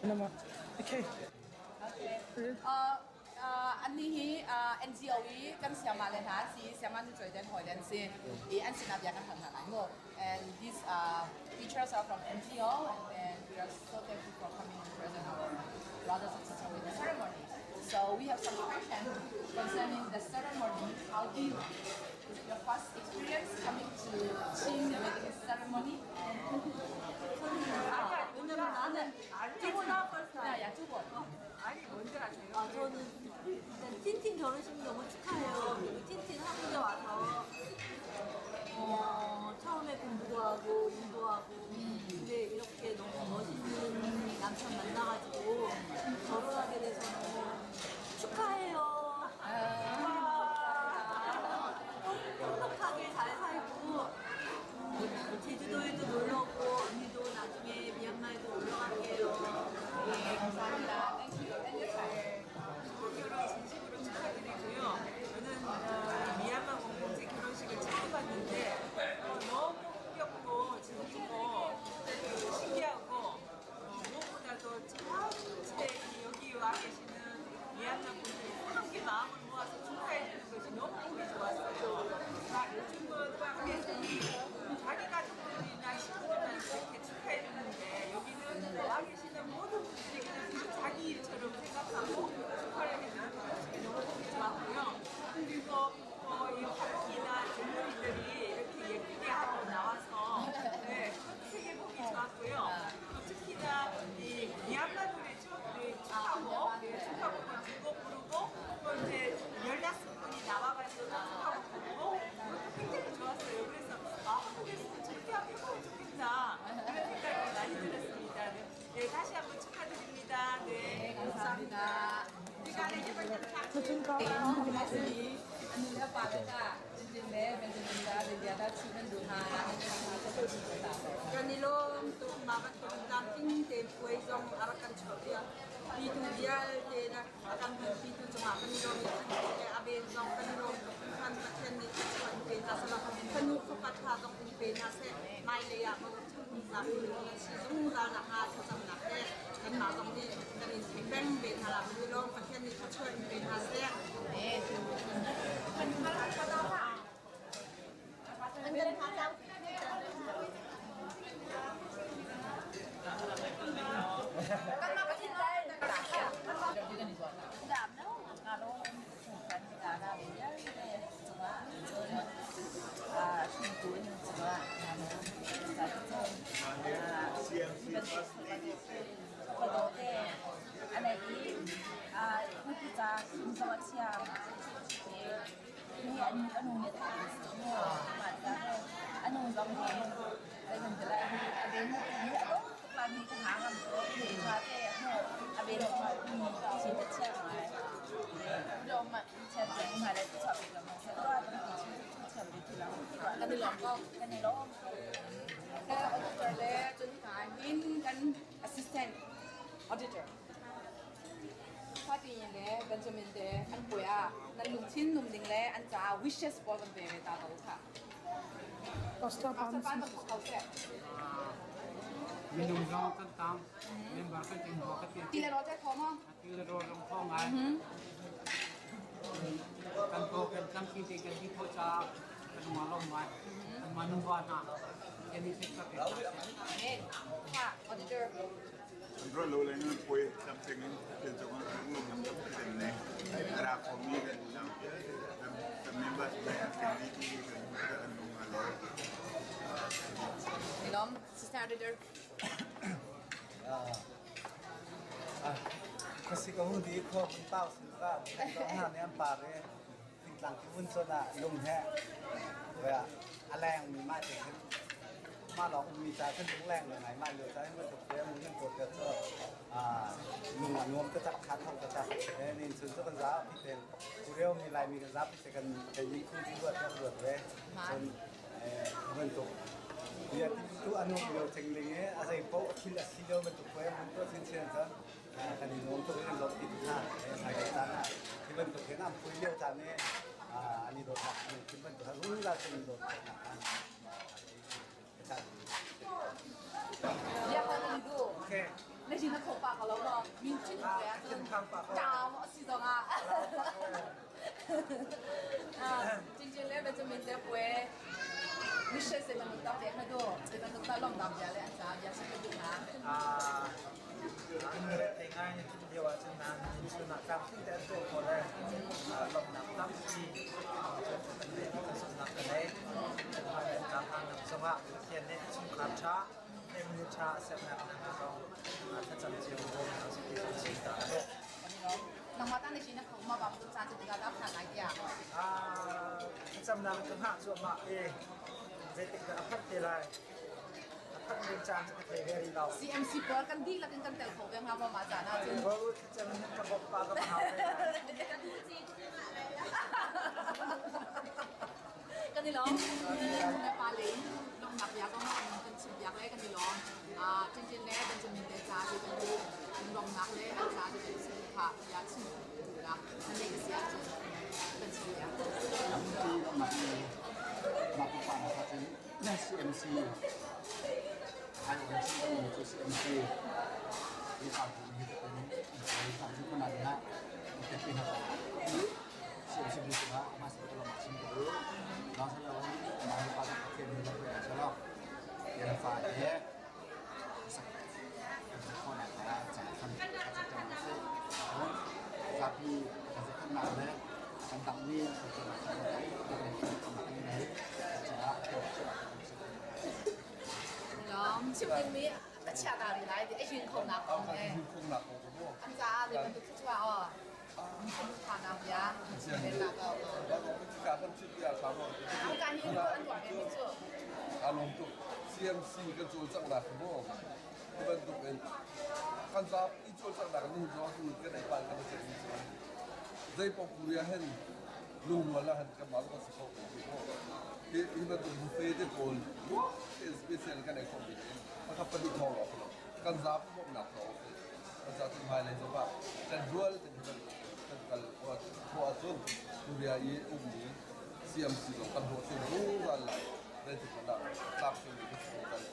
Nama. Okay. Okay. Annih hi NGO i kan siama le hna si siama nu choi den hoi den si i an sinah bia kan hal hna lai mu. And these teachers are from NGO and then we are so thankful for coming to present our brothers and sisters with the ceremony. So we have some questions concerning the ceremony. How do you is it your first experience coming to Chin wedding ceremony? 왜냐면 나는 야, 야, 두번. 아니 먼저 하세요. 아, 저는 일단 틴틴 결혼식 너무 축하해요. 그리고 틴틴 한국에 와서 처음에 공부도 하고 일도 하고 근데 이렇게 너무 멋있는 남편 만나가지고 결혼하게 돼서 너무 축하해요. 행복하게 잘 살고 제주도에도 놀러 오고 언니도 나중에 미얀마에도 놀러 갈게요. 네, 감사합니다. Thank you. And your child. 결혼 진심으로 축하드리고요. 저는 미얀마 공동체 결혼식을 처음 봤는데 너무 흥겹고 재밌고 신기하고 무엇보다도 전체 여기 와 계시는 미얀마 분들이 함께 마음을 모아서 축하해 주는 것이 너무 보기 좋았어요. 요즘은 한국에서 자기 가족들이나 식구들만 이렇게 축하해 주는데 여기는 와 계시는 모든 분들이 그냥 자기 일처럼 생각하고 축하를 해주는 그 모습이 너무 보기 좋았고요. 그리고 이 화복이나 젊은이들이 이렇게 예쁘게 하고 나와서 네, 그것도 되게 보기 좋았고요. 또 특히나 이 미얀마 노래죠. 네, 축하곡, 네, 축하곡을 두 곡 부르고 또 이제 15분이 나와가지고 축하곡 부르고 그것도 굉장히 좋았어요. 그래서 아, 한국에서도 저렇게 하면 해보면 좋겠다 그런 생각이 많이 들었습니다. 네, 네, 다시 한번 축하드립니다. 네, 네, 감사합니다. Kan i lawm tuk mah bantuk tlamtling tein puai zong a rak kan chuahpiak. Pitu vialte na a kan hmanpitu cungah kan i lawm i le a ven zong kan i lawm tuk hringhran. Pathian nih thluachuah in pe hna seh fanu fapa ṭha zong in pe hna seh. Hmailei ah bochanmi zapi nan si zungzal nakhnga thlacamnak he kanmah zong nih kan in thei peng ve hna la kan i lawm. Pathian nih thluachuah in pe hna seh. Kan i lawm ko. Kan i lawm. Ka auditor le cun ka hin kan assistant auditor. Fati le Benjamin te an puai ah nan lungthin num ding le an caah wishes pawl kan pe ve ta ko kha. Pastor Pastor Pan Pan ko seh. Minung zong kan tam, member kan ting ho ka ti. Ti le ro te tho ma? Ti le ro rong tho ngai. Kan ko kan tlam ki te kan ti tho cha kan ma lo mai. Kan ma nu wa na. Kan ni sek ka pe. Amen. Ha, auditor. Ro lo le nan puai tlamtling in thil cungah lung kan ne ra khomi kan unau vialte kan members le kan VP kan kan lung a lo. Ilom, assistant auditor. Khuasik a hung di khua vun pau sin ka hna nih an par i thingtlang ki vun chon ah lung he a leng mi mah te khin mah lawng ummi ca khin lung leng le ngai mah lio ca hin bantuk te mun kan tuah cu lung a nuam taktak kha thong taktak nin chun cu kan zapi ten kureo mi Laimi kan zapi te kan kan yin khu ti ruat kan ruat ve cun bantuk bia ti tu anu lio chengling e a zei po thil a si lo bantuk ko mun to chin chen cun kan i nuam tuk in lawmh ti hna sai ka caan ah hi bantuk hin an pui lio caan i an i dawtnak an i bantuk rul cun in dawt Yeah, how do you do? Okay. Na hin na kho pa ko lo maw? Min chin ve ahcun ṭau a si zong ah. Cincin le Benjamin te pue Michelle se bantuk tak te na du se bantuk ta lom dam bia le an ca bia si ka duh na. An re thei ngai ni tun lio ah cun nan chun ah tlamtling te an tuah khawh le lawmhnak tampi kan nei kan sungnak ka nei. Kan hlan zongah Pathian nih chungkhar ṭha family ṭha a sernak hna zong thlacam cio bawm hna usih ti kan chim ta a dawh. Nangmah ta na si na kho ma bang tu caan cu tikah dah phan lai tiah. Thlacamnak ka hngah cuahmah i zeitik dah a phanh te lai. A phanh ding caan cu ka thei ve rih lo. CMC pawl kan dihlak in kan tel kho ve hnga maw mah caan ah cun. Bo thlacam in ka bawmh pa ka hau ve lai. Kan i lawm. Le pa le lawmhnak bia kong kan chim piak le kan i lawm. Cincin le Benjamin te ca ti kan duh. Lawmhnak le an ca ti kan chim kha bia chim duhnak na neih si ahcun kan chim piak. Ti lawmhnak ni mah pupa na kha cun CMC IOC cu CMC hi pa bu hi kan kan cu kana na kan pi na CMC bu cungah amah sin ka lawmh chim ka duh. Lawng si lo mah hi pa Pathian nih lam hruai selaw yan fa he sak khawhnak ah ca kan kan cam si. Zapi kan zakhatnak le kan dangmi kan cungah kan kan nei caah kan Lawm chim dingmi ka chia ta rih lai ti a hin kho nak kong he. An caah zei bantuk thluachuah aw. Aa lawm tuk. CMC kan cawlcanghnak hi maw hi bantuk in kan zapi cawlcanghnak nihin zong tu kan ei pal kan i ceihmi cu zeipaoh Korea hin lungrual ah hin kanmah kan si kho ko maw hi hi bantuk buffet te pawl special kan ei khawh bik in pakhat pahnih thawng lawng kan zapi bawmhnak thawng kan zapi hmailei zong ah kan rual kan kan kal khawh ahcun Korea i ummi CMC zong kan hlawhtling zungzal lai zeitik hmanh ah tlaktlingmi kan si zungzal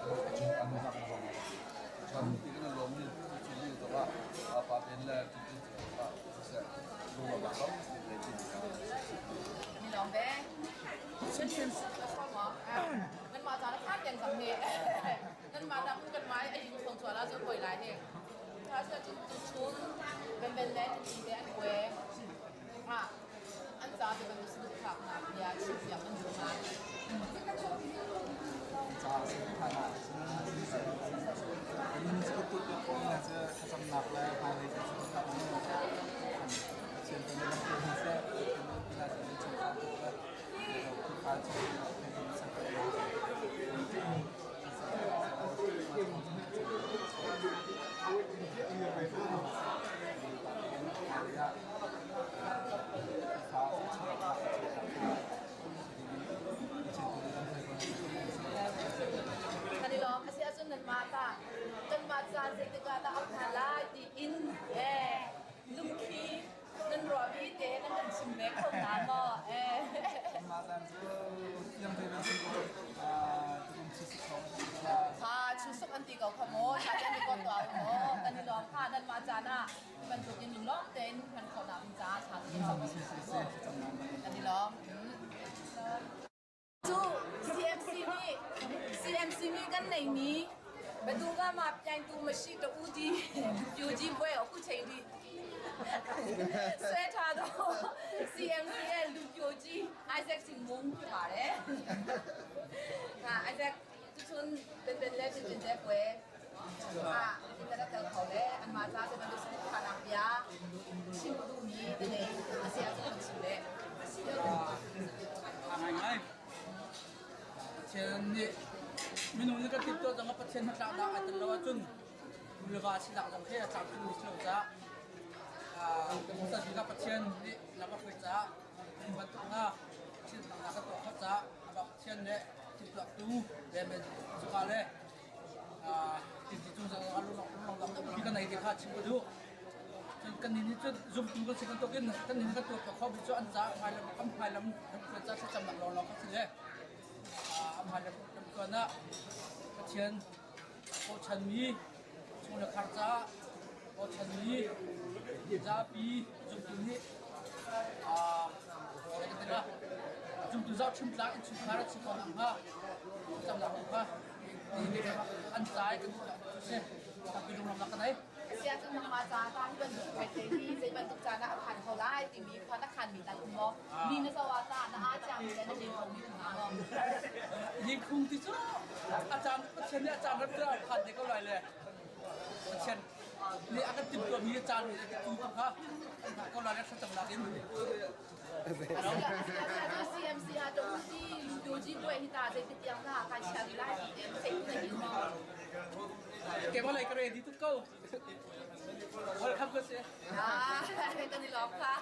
ko chim an zong chan ti kan lawm ni cu ni zong ah pa ben le cu cu zong ah siseh lunglawmnak tampi nei ti Mi lawng ve nan mah caan a phan tiang cang hi nan mah dah kan mai a ing thong chuah la cu koi lai hi tha se cun tu chun ben ben le tin te an kue ah an ca te ban su thak na bia chim piak an duh na Ca na thlacamnak le hmailei kan saduhthah mi Pathian tu nih lam hna seh, Pathian nih pila cu nan chungkhar tuk le Khrihfa chung Kan i lawm. A si ahcun nanmah ta kanmah caan zeitik ah dah a phan lai tiin lungthli nan ruahmi te nan kan chim ve kho hna maw? Kha chusuk an ti ko kha maw? Tha te mi ko tuah u maw? Kan i lawm kha nanmah caan ah bantukin lunglawm tein hman khawhnak ding caah tha tein kan i lawm. Cu CMC nih CMC nih kan neimi ဘသူကမှပြိုင်သူမရှိတူကြီးပြူကြီးပွဲအခုချိန်ထိဆွဲထားတော့ CMC ရဲ့လူပြိုကြီး Isaac စင်မုံဖြစ်ပါတယ်။ဟာ Isaac သူချွန်းပင်ပင်လေးတင်တဲ့ပွဲဟာဒီတရတဲ့ခေါ်လေအမသားတဲ့ဘယ်လိုစခါနာပြချင်းတူမီတဲ့နေအစီအစဉ်ချင်လေ A ngaingai. Pathian nih minung nih kan timhtuah zong ah Pathian hnatlaknak ai tel lo ahcun nu le va sinak zong khi a tlamtling mi si lo caah hmasa bik ah Pathian nih lam a hruai caah cu bantuk hna thilthangnak kan tuah khawh caah amah Pathian le timhtuahtu le men cuka le tinti cung zong ah lunglawmhnak tampi kan nei ti kha chim ka duh. Cun kannih nih cun zumtu kan si bantukin kannih nih kan tuah khawh khomi cu an caah hmailam kan hmailam lamhruai caah thlacamnak lawnglawng kan si le a hmailam lamhruan ah Pathian Bochanmi chung le khar caah bochanmi zapi zumtu nih zumtu zohchun tlak innchungkhar a si ko nakhnga camnak kha an cai kan si tampi lunglawmhnak ka nei. Asiah cun nangmah caah tah hi bantuk puai hi zei bantuk caan ah a phan kho lai timi khua na khanmi tal um maw? Mi na zoh ah tah na aa ciami le na lim khomi um hna maw? Ningkhung ti cu a caan Pathian nih a caan rat a phan te ko lai le Pathian nih a kan timhtuahmi caan nih a tu kha ko lai le thlacamnak in CMC ah tung ti lu ji puai hi ta zei ti tiang dah kai chia lai ti te theih na hin maw? Keimah lei ka ready tuk ko. Welcome ka si. Ah, kan i lawm kha.